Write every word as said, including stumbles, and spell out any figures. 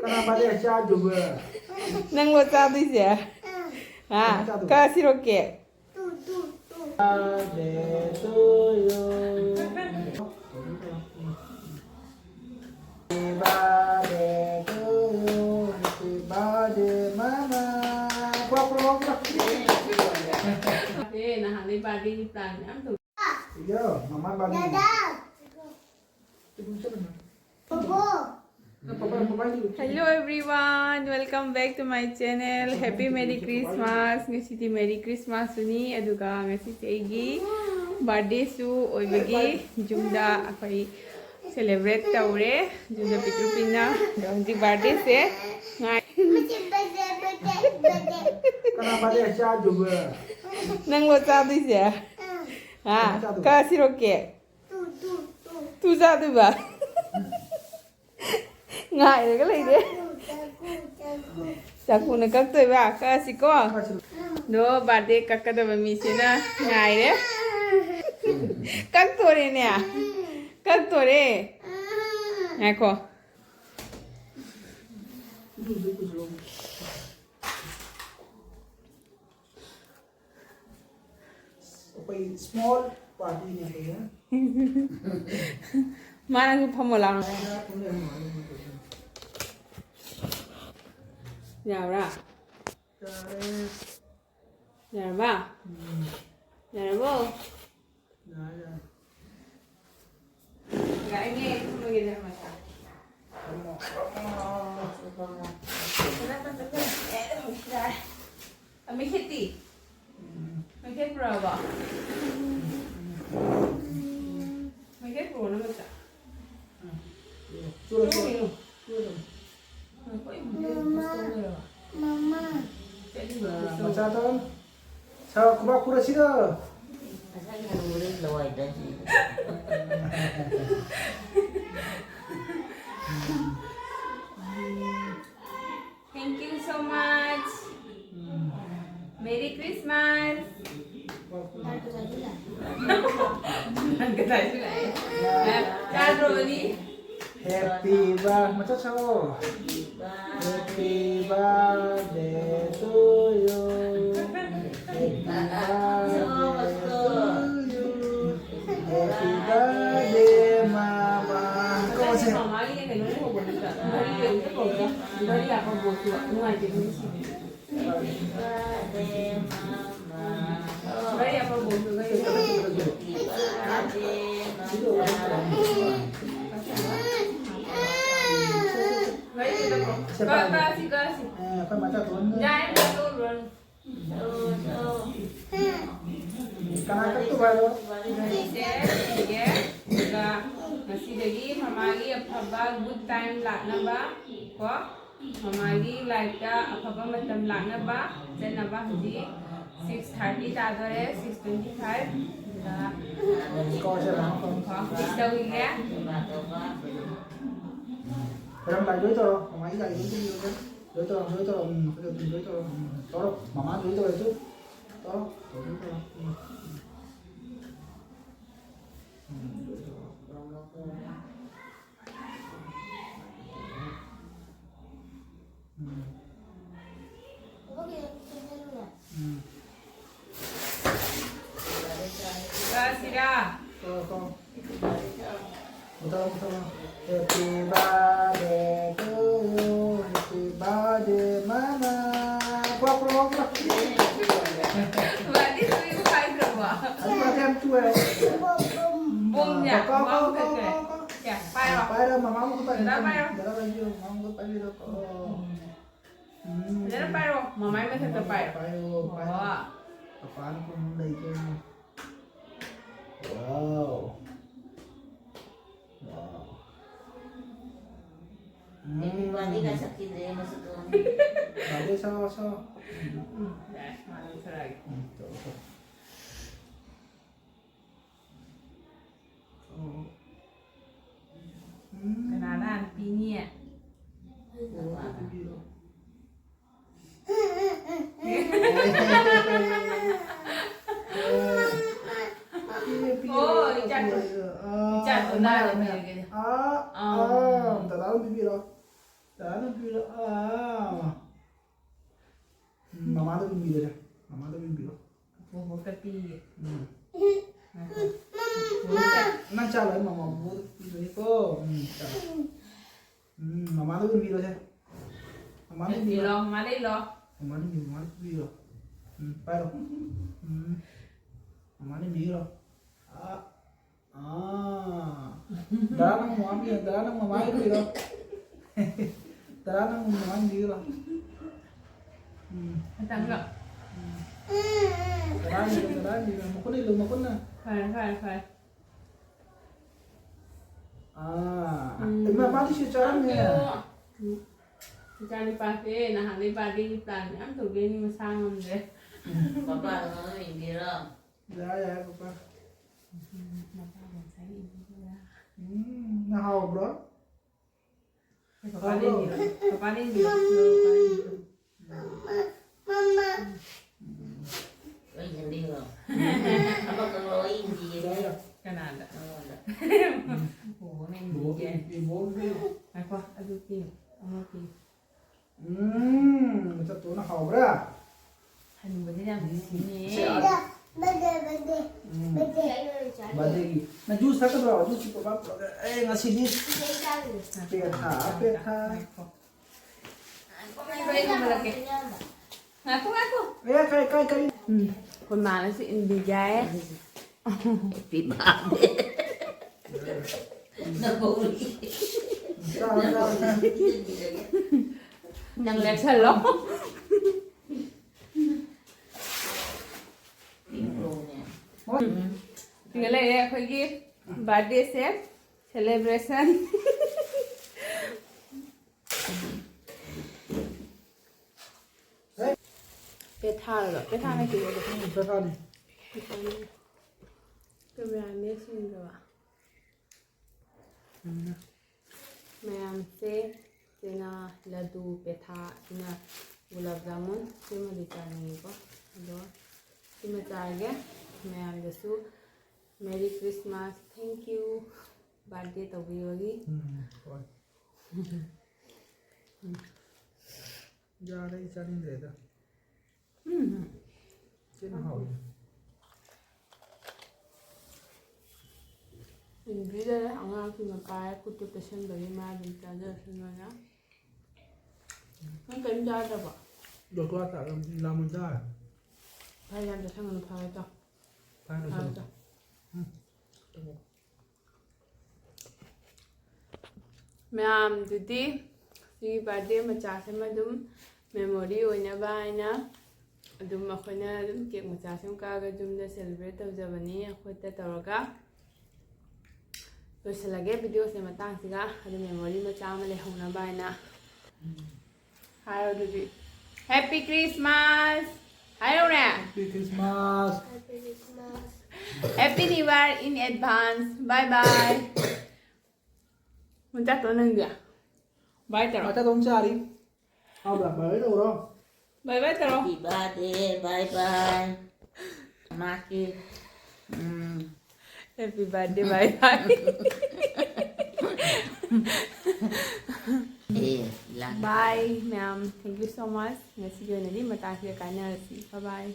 ꯀꯅꯥ ꯕꯥꯔꯗꯦ ꯆꯥꯗꯨꯕ? ꯅꯪꯂꯣ ꯆꯥꯗꯣꯏꯁꯦ? ꯍꯥ? ꯀꯅꯥ ꯆꯥꯗꯣꯏꯕ? ꯀꯛꯑꯁꯤꯔꯣ cake? Birthday to you. Happy birthday to you. Happy birthday, mama. ꯈꯨꯕꯥꯛ ꯈꯨꯔꯣ, ꯈꯨꯕꯥꯛ ꯈꯨꯔꯣ꯫ ꯑꯦ, ꯅꯍꯥꯟꯗꯩ ꯕꯥꯔꯗꯦꯒꯤ ꯄ꯭ꯂꯥꯟ ꯃꯌꯥꯝ ꯇꯧ꯫ ꯏꯌꯣ, ꯃꯃꯥ ꯕꯥꯔꯗꯦ꯫ ꯗꯥꯗꯥ꯫ ꯆꯠꯂꯨ, ꯆꯠꯂꯨ꯫ ꯕꯣꯕꯣ꯫ Hello everyone, welcome back to my channel. Happy Merry Christmas. ꯉꯁꯤꯗꯤ Merry Christmas ꯁꯨꯅꯤ, ꯑꯗꯨꯒ ꯉꯁꯤꯁꯦ ꯑꯩꯒꯤ ꯕꯥꯔꯗꯦꯁꯨ ꯑꯣꯏꯕꯒꯤ ꯌꯨꯝꯗ ꯑꯩꯈꯣꯏ ꯁꯦꯂꯦꯕ꯭ꯔꯦꯠ ꯇꯧꯔꯦ꯫ ꯌꯨꯝꯗ ꯄꯤꯛꯇ꯭ꯔꯨ ꯄꯤꯛꯅ꯫ ꯑꯗꯣ ꯍꯧꯖꯤꯛ ꯕꯥꯔꯗꯦꯁꯦ ꯉꯥꯏ꯫ ꯀꯅꯥ ꯕꯥꯔꯗꯦ ꯆꯥꯗꯨꯕ? ꯅꯪꯂꯣ ꯆꯥꯗꯣꯏꯁꯦ? ꯍꯥ? ꯀꯅꯥ ꯆꯥꯗꯣꯏꯕ? ꯀꯛꯑꯁꯤꯔꯣ ꯀꯦꯛ? ꯇꯨ ꯆꯥꯗꯣꯏꯕ? ꯉꯥꯏꯔꯒ ꯂꯩꯔꯦ꯫ ꯆꯥꯛꯀꯨꯅ ꯀꯛꯇꯣꯏꯕ? ꯀꯛꯑꯁꯤꯀꯣ꯫ ꯑꯗꯣ ꯕꯥꯔꯗꯦ ꯀꯛꯀꯗꯕ ꯃꯤꯁꯤꯅ ꯉꯥꯏꯔꯦ꯫ ꯀꯛꯇꯣꯔꯦꯅꯦ꯫ ꯀꯛꯇꯣꯔꯦ꯫ ꯉꯥꯏꯈꯣ꯫ ꯑꯩꯈꯣꯏ small partyꯅꯦ ꯑꯩꯈꯣꯏꯅ꯫ ꯃꯥ ꯅꯪꯁꯨ ꯐꯝꯃꯣ ꯂꯥꯎ꯫ ꯌꯥꯕ꯭ꯔꯥ? ꯌꯥꯔꯦ꯫ ꯌꯥꯔꯕ? ꯎꯝ꯫ ꯌꯥꯔꯕꯣ? ꯌꯥꯔꯦ, ꯌꯥꯔꯦ꯫ ꯌꯥꯏꯅꯦ, ꯊꯝꯃꯒꯦꯅꯦ, ꯑꯃ ꯆꯥ꯫ ꯊꯝꯃꯣ, ꯊꯝꯃꯣ, ꯊꯝꯃꯣ꯫ ꯐꯖꯅ ꯇꯞꯅ ꯇꯞꯅ꯫ ꯑꯦ, ꯍꯧꯖꯤꯛ ꯌꯥꯔꯦ꯫ ꯑ, ꯃꯩꯈꯦꯠꯇꯤ? ꯎꯝ꯫ ꯃꯩꯈꯦꯠ ꯄꯨꯔꯛꯑꯕꯣ? ꯎꯝ꯫ ꯃꯩꯈꯦꯠ ꯄꯨꯔꯛꯑꯣ, ꯅꯪ ꯃꯆꯥ꯫ ꯎꯝ꯫ ꯆꯨꯔꯣ, ꯆꯨꯔꯣ꯫ ꯆꯨꯔꯣ꯫ ꯆꯨꯔꯣ꯫ ꯃꯃꯥ꯫ ꯃꯃꯥ꯫ ꯃꯆꯥꯗꯣ꯫ ꯁꯥ ꯈꯨꯕꯥꯛ ꯈꯨꯔꯁꯤꯔꯣ? ꯉꯁꯥꯏꯒꯤ ꯍꯅꯨꯕꯗꯣ ꯂꯋꯥꯏꯗ ꯁꯤ꯫ Thank you so much. Merry Christmas. ꯅꯪ ꯀꯗꯥꯏꯗ ꯂꯥꯛꯑꯦ? ꯆꯥꯗ꯭ꯔꯣ, ꯃꯅꯤ? Happy Happy birthday, ꯃꯊꯛ ꯁꯛꯑꯣ꯫ Happy birthday to you. Happy birthday to you. Happy birthday, ꯃꯃꯥ꯫ ꯀꯧꯁꯦ꯫ ꯃꯃꯥꯒꯤꯅꯦ ꯀꯩꯅꯣ ꯂꯩꯍꯧꯕꯅꯤꯗ꯫ ꯘꯔꯤ ꯑꯝꯇ ꯀꯧꯗ꯫ ꯘꯔꯤ ꯌꯥꯝ ꯀꯧꯕꯁꯨ ꯅꯨꯡꯉꯥꯏꯇꯦ, ꯃꯤꯁꯤꯡ꯫ ꯀꯅꯥ ꯀꯛꯇꯧꯕ ꯍꯥꯏꯔꯣ? ꯉꯁꯤꯗꯒꯤ ꯃꯃꯥꯒꯤ ꯑꯐꯕ good time ꯂꯥꯛꯅꯕ ꯀꯣ꯫ ꯃꯃꯥꯒꯤ ꯂꯥꯏꯐꯇ ꯑꯐꯕ ꯃꯇꯝ ꯂꯥꯛꯅꯕ ꯆꯠꯅꯕ ꯍꯧꯖꯤꯛ six thirty ꯇꯥꯗꯣꯔꯦ, six twenty five꯫ ꯑꯗꯨꯗ ꯀꯣ, ꯀꯤꯁ ꯇꯧꯈꯤꯒꯦ꯫ ꯈꯣꯏꯔꯝ ꯂꯥꯏ ꯂꯣꯏ ꯇꯧꯔꯣ, ꯃꯃꯥꯒꯤ ꯂꯥꯏ ꯂꯣꯏ ꯇꯧꯔꯣ, ꯂꯣꯏ ꯇꯧꯔꯣ, ꯂꯣꯏ ꯇꯧꯔꯣ, ꯎꯝ, ꯂꯣꯏ ꯇꯧꯔꯣ, ꯎꯝ, ꯇꯧꯔꯣ, ꯃꯃꯥ ꯂꯣꯏ ꯇꯧꯔꯣ, ꯇꯨ, ꯇꯧꯔꯣ, ꯂꯣꯏ ꯇꯧꯔꯣ, ꯎꯝ꯫ ꯎꯝ, ꯂꯣꯏ ꯇꯧꯔꯣ꯫ ꯎꯝ꯫ ꯎꯝ꯫ ꯀꯛꯑꯁꯤꯔꯥ? ꯀꯛꯑꯣ, ꯀꯛꯑꯣ꯫ ꯃꯨꯊꯠꯂꯣ, ꯃꯨꯊꯠꯂꯣ꯫ Happy birthday to you, happy birthday, mama. ꯀ꯭ꯋꯥꯛ, ꯀ꯭ꯋꯥꯛ, ꯀ꯭ꯋꯥꯛ, ꯀ꯭ꯋꯥꯛ꯫ ꯕꯥꯔꯗꯦ ꯇꯨ ꯌꯨ ꯍꯥꯏꯗ꯭ꯔꯕꯣ? ꯑꯗꯨ ꯕꯥꯔꯗꯦ ꯌꯥꯝ ꯇꯨ ꯍꯥꯏꯔꯣ꯫ ꯕꯣꯝꯅꯦ, ꯀ꯭ꯋꯥꯛ, ꯀ꯭ꯋꯥꯛ, ꯃꯃꯥ ꯀ꯭ꯋꯥꯛ, ꯃꯈꯨꯠꯇ ꯀ꯭ꯋꯥꯛ, ꯀ꯭ꯋꯥꯛ꯫ ꯁꯦ, ꯄꯥꯏꯔꯣ꯫ ꯄꯥꯏꯔꯣ, ꯃꯃꯥ ꯃꯈꯨꯠ ꯄꯥꯏꯕꯤꯔꯣ꯫ ꯗꯗꯥ ꯄꯥꯏꯔꯣ꯫ ꯗꯗꯥ ꯄꯥꯏꯕꯤꯔꯣ, ꯃꯃꯥ ꯃꯈꯨꯠ ꯄꯥꯏꯕꯤꯔꯣ꯫ ꯎꯝ꯫ ꯐꯖꯅ ꯄꯥꯏꯔꯣ, ꯃꯃꯥꯏ ꯃꯊꯛꯇ ꯄꯥꯏꯔꯣ꯫ ꯄꯥꯏꯌꯣ, ꯄꯥꯏꯌꯣ꯫ ꯑꯣ꯫ ꯄꯄꯥꯅ ꯀꯣꯟ ꯂꯩꯒꯦ꯫ Wow. Wow. ꯎꯝ꯫ ꯕꯥꯔꯗꯦ ꯁꯛꯑꯣ, ꯁꯛꯑꯣ꯫ ꯎꯝ, ꯎꯝ꯫ ꯎꯝ, ꯇꯧꯔꯣ, ꯇꯧꯔꯣ꯫ ꯀꯅꯥꯅ ꯍꯥꯟꯅ ꯄꯤꯅꯤ? ꯑꯣ, ꯏꯆꯥ, ꯏꯆꯥ ꯇꯣꯅꯥꯗ ꯄꯤꯔꯒꯦ꯫ ꯑꯥ, ꯑꯥ꯫ ꯄꯤꯔꯣ꯫ ꯇꯔꯥꯗꯪ ꯄꯤꯔꯣ꯫ ꯑꯥ꯫ ꯎꯝ, ꯃꯃꯥꯗ ꯑꯗꯨꯝ ꯄꯤꯔꯣꯁꯦ꯫ ꯃꯃꯥꯗ ꯑꯗꯨꯝ ꯄꯤꯔꯣ꯫ ꯕꯣꯕꯣꯛꯇ ꯄꯤꯒꯦ꯫ ꯎꯝ꯫ ꯉꯥꯏꯈꯣ꯫ ꯅꯪ ꯆꯥ ꯂꯣꯏꯔ ꯃꯃꯥ ꯕꯣꯕꯣꯛꯇ ꯄꯤꯗꯣꯏꯅꯤꯀꯣ꯫ ꯎꯝ, ꯆꯥ꯫ ꯎꯝ, ꯃꯃꯥꯗ ꯑꯗꯨꯝ ꯄꯤꯔꯣꯁꯦ꯫ ꯃꯃꯥꯗ ꯑꯗꯨꯝ ꯄꯤꯔꯣ꯫ ꯂꯩꯔꯣ, ꯃꯃꯥ ꯂꯩꯔꯣ꯫ ꯃꯃꯥꯗ ꯑꯗꯨꯝ ꯄꯤꯔꯣ, ꯃꯃꯥꯗ ꯑꯗꯨꯝ ꯄꯤꯔꯣ꯫ ꯎꯝ, ꯄꯥꯏꯔꯣ꯫ ꯎꯝ꯫ ꯃꯃꯥꯗ ꯑꯗꯨꯝ ꯄꯤꯔꯣ꯫ ꯑꯥ꯫ ꯑꯥ꯫ ꯗꯥ ꯅꯪ ꯃꯃꯥ ꯄꯤꯔꯣ, ꯗꯥ ꯅꯪ ꯃꯃꯥ ꯄꯤꯔꯣ꯫ ꯗꯥ ꯅꯪ ꯃꯃꯥ ꯄꯤꯔꯣ꯫ ꯎꯝ꯫ ꯈꯤꯇꯪꯒ꯫ ꯎꯝ꯫ ꯗꯥ ꯄꯤꯔꯣ, ꯗꯥ ꯄꯤꯔꯣ꯫ ꯃꯈꯨꯠꯅ ꯏꯜꯂꯨ, ꯃꯈꯨꯠꯅ꯫ ꯐꯔꯦ, ꯐꯔꯦ, ꯐꯔꯦ꯫ ꯑꯥ꯫ ꯎꯝ꯫ ꯏꯃꯥ, ꯃꯥꯗꯤ ꯁꯤ ꯆꯥꯔꯝꯃꯦ꯫ ꯎꯝ꯫ ꯏꯆꯥꯅꯨꯄꯥꯁꯦ ꯅꯍꯥꯟꯗꯩ birthdayꯒꯤ plan ꯃꯌꯥꯝ ꯇꯧꯗꯣꯏꯅꯤ, ꯃꯁꯥ ꯉꯝꯗ꯭ꯔꯦ꯫ ꯄꯄꯥꯗ ꯉꯥꯅꯨ ꯏꯟꯕꯤꯔꯣ? ꯌꯥꯏ, ꯌꯥꯏ, ꯄꯄꯥ꯫ ꯎꯝ, ꯃꯄꯥꯗ ꯉꯁꯥꯏ ꯏꯟꯕꯤꯔꯣ? ꯎꯝ, ꯅꯪ ꯍꯥꯎꯕ꯭ꯔꯣ? ꯄꯄꯥ ꯍꯥꯎꯕ꯭ꯔꯣ? ꯂꯩꯕꯤꯔꯣ? ꯄꯄꯥ ꯂꯩꯕꯤꯔꯣ? ꯄꯄꯥ ꯂꯩꯕꯤꯔꯣ? ꯎꯝ꯫ ꯂꯣꯏ ꯏꯟꯕꯤꯔꯣ? ꯊꯕꯛ ꯇꯧꯔꯣ, ꯑꯩ ꯏꯟꯕꯤꯒꯦ꯫ ꯌꯥꯏ, ꯌꯥꯏ꯫ ꯀꯅꯥꯗ? ꯅꯉꯣꯟꯗ꯫ ꯎꯝ꯫ ꯕꯣꯕꯣꯛꯅ ꯏꯟꯕꯤꯒꯦ꯫ ꯕꯣꯕꯣꯛ, ꯕꯣꯕꯣꯛ꯫ ꯉꯥꯏꯈꯣ, ꯑꯗꯨ ꯄꯤꯌꯨ꯫ ꯑꯃ ꯄꯤꯌꯨ꯫ ꯎꯝ, ꯃꯆꯠꯇꯨꯅ ꯍꯥꯎꯕ꯭ꯔꯥ? ꯍꯅꯨꯕꯁꯦ ꯌꯥꯝ ꯎꯝ꯫ ꯅꯨꯡꯁꯤꯅꯦ꯫ ꯁꯦ, ꯑꯥ꯫ ꯎꯝ꯫ ꯕꯥꯔꯗꯦꯒꯤ꯫ ꯅꯪ ꯖꯨꯁ ꯊꯛꯀꯗ꯭ꯔꯣ? ꯖꯨꯁꯁꯤ ꯄꯄꯥ ꯄꯨꯔꯛꯑꯒꯦ꯫ ꯑꯦ, ꯉꯁꯤꯗꯤ ꯄꯦꯊꯥ, ꯄꯦꯊꯥ꯫ ꯉꯥꯏꯈꯣ꯫ ꯉꯥꯏꯈꯣ, ꯉꯥꯏꯈꯣ꯫ ꯑꯦ, ꯀꯔꯤ, ꯀꯔꯤ, ꯀꯔꯤ? ꯎꯝ, ꯑꯩꯈꯣꯏ ꯃꯥꯅꯁꯨ ꯏꯟꯕꯤꯒꯦ꯫ Happy birthday꯫ ꯅꯪ ꯂꯦꯞꯁꯜꯂꯣ꯫ ꯁꯤꯒ ꯂꯩꯔꯦ ꯑꯩꯈꯣꯏꯒꯤ birthdayꯁꯦ, celebration꯫ ꯄꯦꯊꯥꯔꯕ? ꯄꯦꯊꯥ ꯅꯠꯇꯦ, ꯄꯦꯊꯥꯅꯤ꯫ ꯀꯦꯃꯦꯔꯥ ꯃꯦꯠ ꯁꯤꯟꯈ꯭ꯔꯕ? ꯎꯝ꯫ ꯃꯌꯥꯝꯁꯦ, ꯁꯤꯅ ꯂꯗꯨ, ꯄꯦꯊꯥ, ꯁꯤꯅ ꯒꯨꯂꯥꯞ ꯖꯥꯃꯨꯟ, ꯁꯤꯃꯗꯤ ꯆꯥꯅꯤꯡꯉꯤꯀꯣ꯫ ꯑꯗꯣ ꯁꯤꯃ ꯆꯥꯔꯒꯦ꯫ ꯃꯌꯥꯝꯗꯁꯨ Merry Christmas, thank you, birthday ꯇꯧꯕꯤꯕꯒꯤ꯫ ꯎꯝ, ꯍꯣꯏ꯫ ꯌꯥꯔꯦ, ꯑꯩ ꯆꯥꯅꯤꯡꯗ꯭ꯔꯦꯗ꯫ ꯎꯝ꯫ ꯊꯤꯅ ꯍꯥꯎꯋꯤ꯫ ꯏꯟꯕꯤꯗꯔꯦ, ꯑꯉꯥꯡꯁꯤꯡꯅ ꯄꯥꯏꯔ ꯈꯨꯠꯇꯨ ꯇꯩꯁꯟꯕꯒꯤ ꯃꯥ ꯑꯗꯨꯝ ꯆꯥꯖꯔꯁꯅꯨꯅ꯫ ꯅꯪ ꯀꯔꯤꯝ ꯆꯥꯗ꯭ꯔꯕꯣ? ꯗꯣꯀ꯭ꯂꯥ ꯆꯥꯛ ꯌꯥꯝ ꯂꯥꯝꯃꯟ ꯆꯥꯔꯦ꯫ ꯐꯔꯦ, ꯌꯥꯝ ꯆꯥꯁꯟꯒꯅꯨ, ꯐꯔꯦ ꯆꯥꯎ꯫ ꯐꯔꯦ, ꯐꯔꯦ ꯆꯥꯎ꯫ ꯆꯥꯎ꯫ ꯎꯝ꯫ ꯃꯌꯥꯝꯗꯨꯗꯤ ꯁꯤꯒꯤ birthday ꯃꯆꯥꯁꯤꯃ ꯑꯗꯨꯝ memory ꯑꯣꯏꯅꯕ ꯍꯥꯏꯅ ꯑꯗꯨꯝ ꯑꯩꯈꯣꯏꯅ ꯑꯗꯨꯝ cake ꯃꯆꯥꯁꯤꯃ ꯀꯛꯑꯒ ꯌꯨꯝꯗ celebrate ꯇꯧꯖꯕꯅꯤ ꯑꯩꯈꯣꯏꯗ ꯇꯧꯔꯒ꯫ ꯂꯣꯏꯁꯤꯜꯂꯒꯦ videoꯁꯦ ꯃꯇꯥꯡꯁꯤꯒ, ꯑꯗꯨ memory ꯃꯆꯥ ꯑꯃ ꯂꯩꯍꯧꯅꯕ ꯍꯥꯏꯅ꯫ ꯍꯥꯏꯔꯣ ꯑꯗꯨꯗꯤ, Happy Christmas! ꯍꯥꯏꯔꯧꯔꯦ? Happy Christmas! Happy Christmas! Happy New Year in advance! Bye bye! ꯃꯆꯥ ꯇꯣ ꯅꯪꯗꯤ? Bye ꯇꯧꯔꯣ꯫ ꯃꯆꯥ ꯇꯣ ꯆꯥꯔꯤ꯫ ꯍꯥꯎꯕ꯭ꯔꯥ? Bye bye ꯇꯧꯔꯣ꯫ Bye bye ꯇꯧꯔꯣ꯫ Happy birthday, bye bye. ꯃꯥꯀꯤ, um. Happy birthday, bye bye꯫ A, lakh. Bye, ma'am. Thank you so much. ꯉꯁꯤꯒꯤ ꯑꯣꯏꯅꯗꯤ ꯃꯇꯥꯡꯁꯤꯗ ꯀꯥꯏꯅꯔꯁꯤ꯫ Bye bye.